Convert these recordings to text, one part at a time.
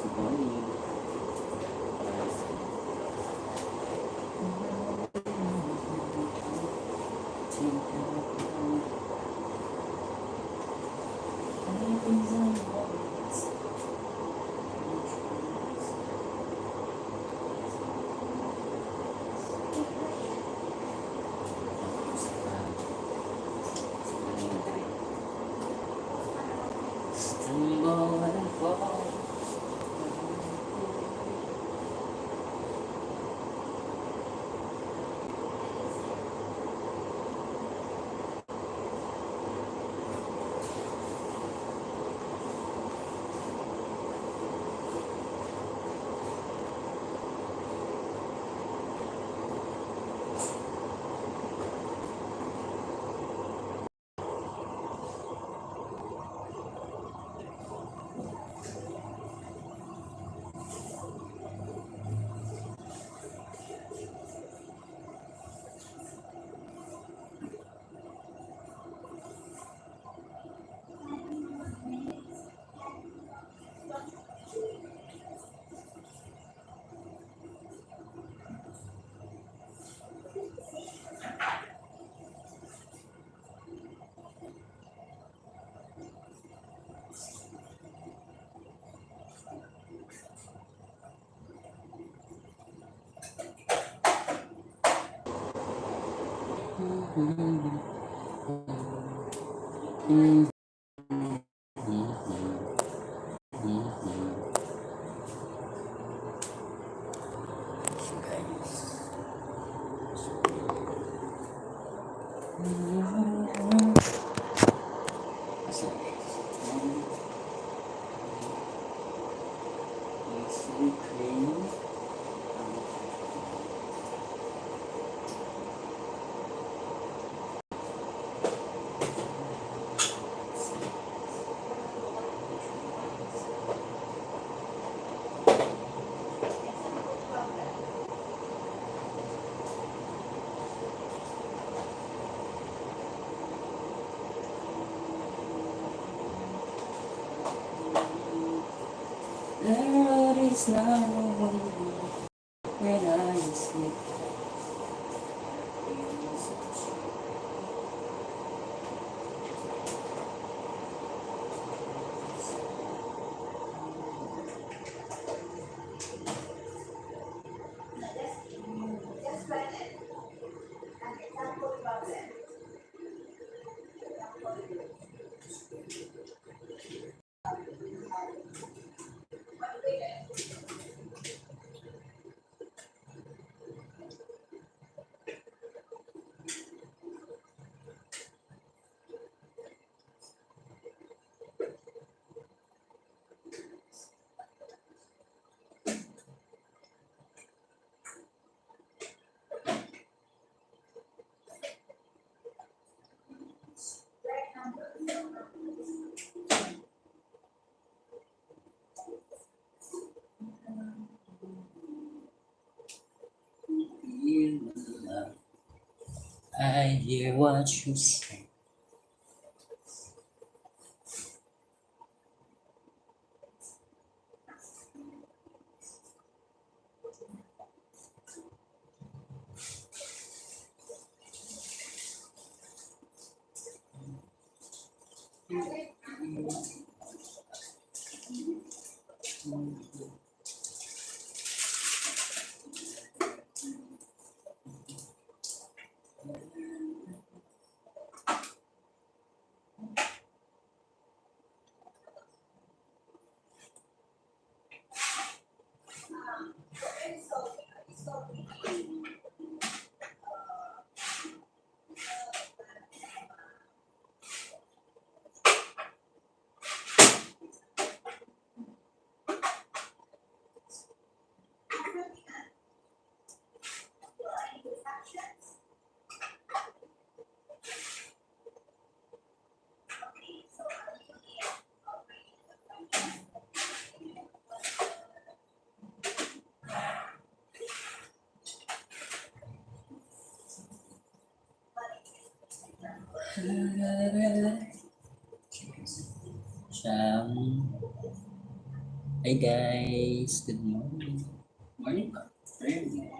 Good morning. Guys. Stumble and fall. So guys. So, ice cream. The road is not when I sleep. Just write it. An example problem. Example. What do we do? Write numbers. You love. I hear what you say. So it's solving Any actions? Okay, so are you in operations of finance? Siyang Hi guys, good morning. Morning pa. Morning.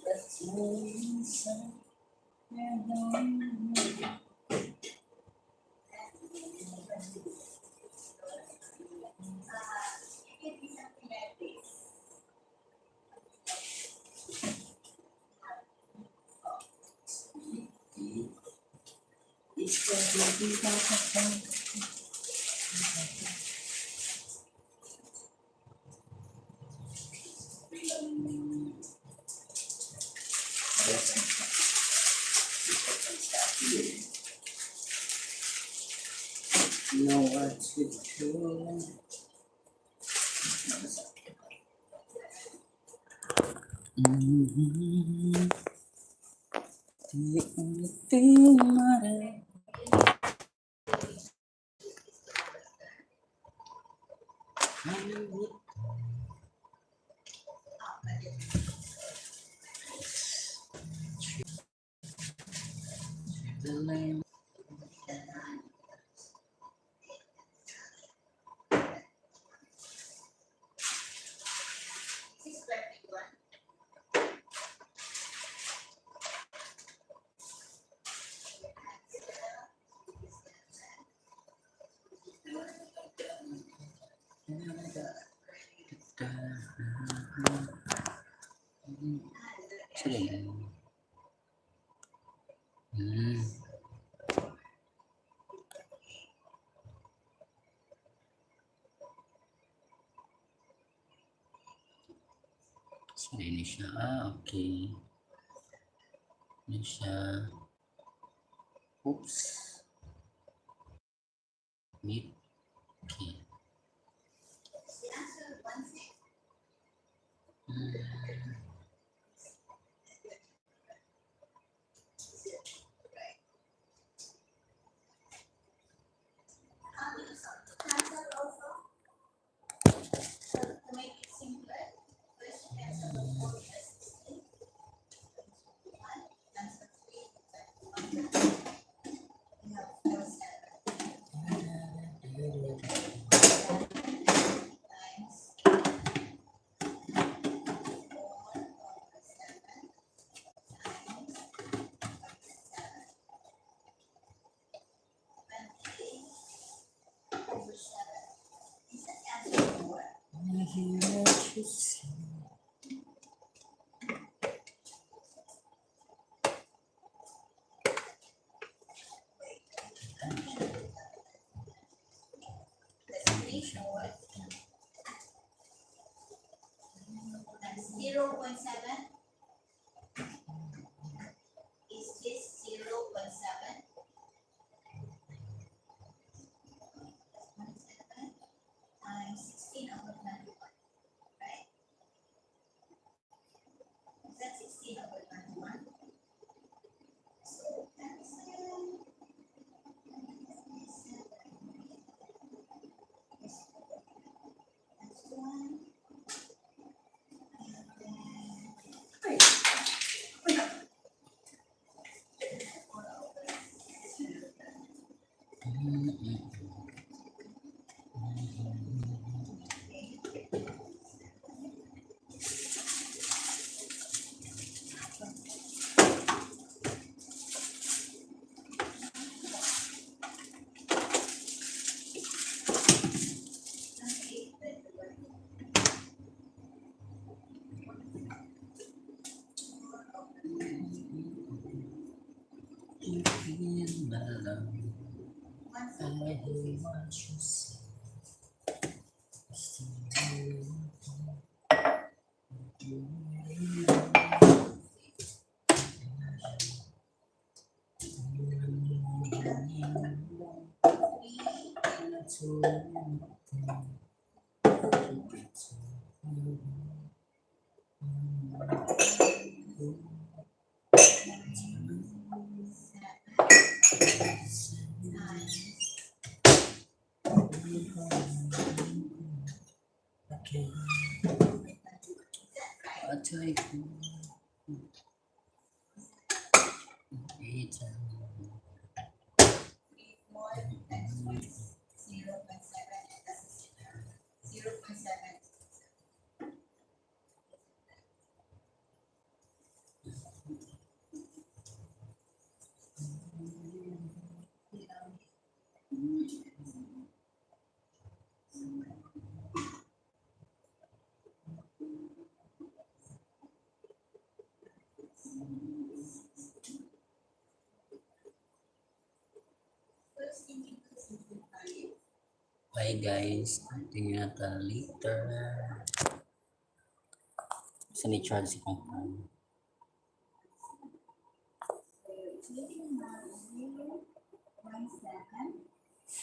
Let's go inside. We're going. It could be something like this. Know what to do. The only thing matter. The lane. 621. Sige. Sige ni siya. Ah, okay. Ni siya. Oops. Mute. Okay. Is the answer 16? Is it right? How do you solve? Cancel also. So to make it simpler, first you cancel the 4 plus 16. 21, cancel 3, 21. You have 4, 7 times 4 over 7 times 7. 28 over 7. Is that answer 4? I hear what you say. That's 3, 4. That's 0.7. Is this 0.7? 0.7 times 16 over 21, right? Is that 16 over 21? So cancel. Seven. That's one. And then 4 over 8. 8, 21. You feel my love. 1, I 4, hear 6. what you say. See you. 3, 7, 9, Okay. Is that right? I'll tell you. Eight. 3, 4 times 0.7. 0.7. First thing you do is simplify it. Bye guys, continue natin later. Sa ni charge si kong phone. So it's living now.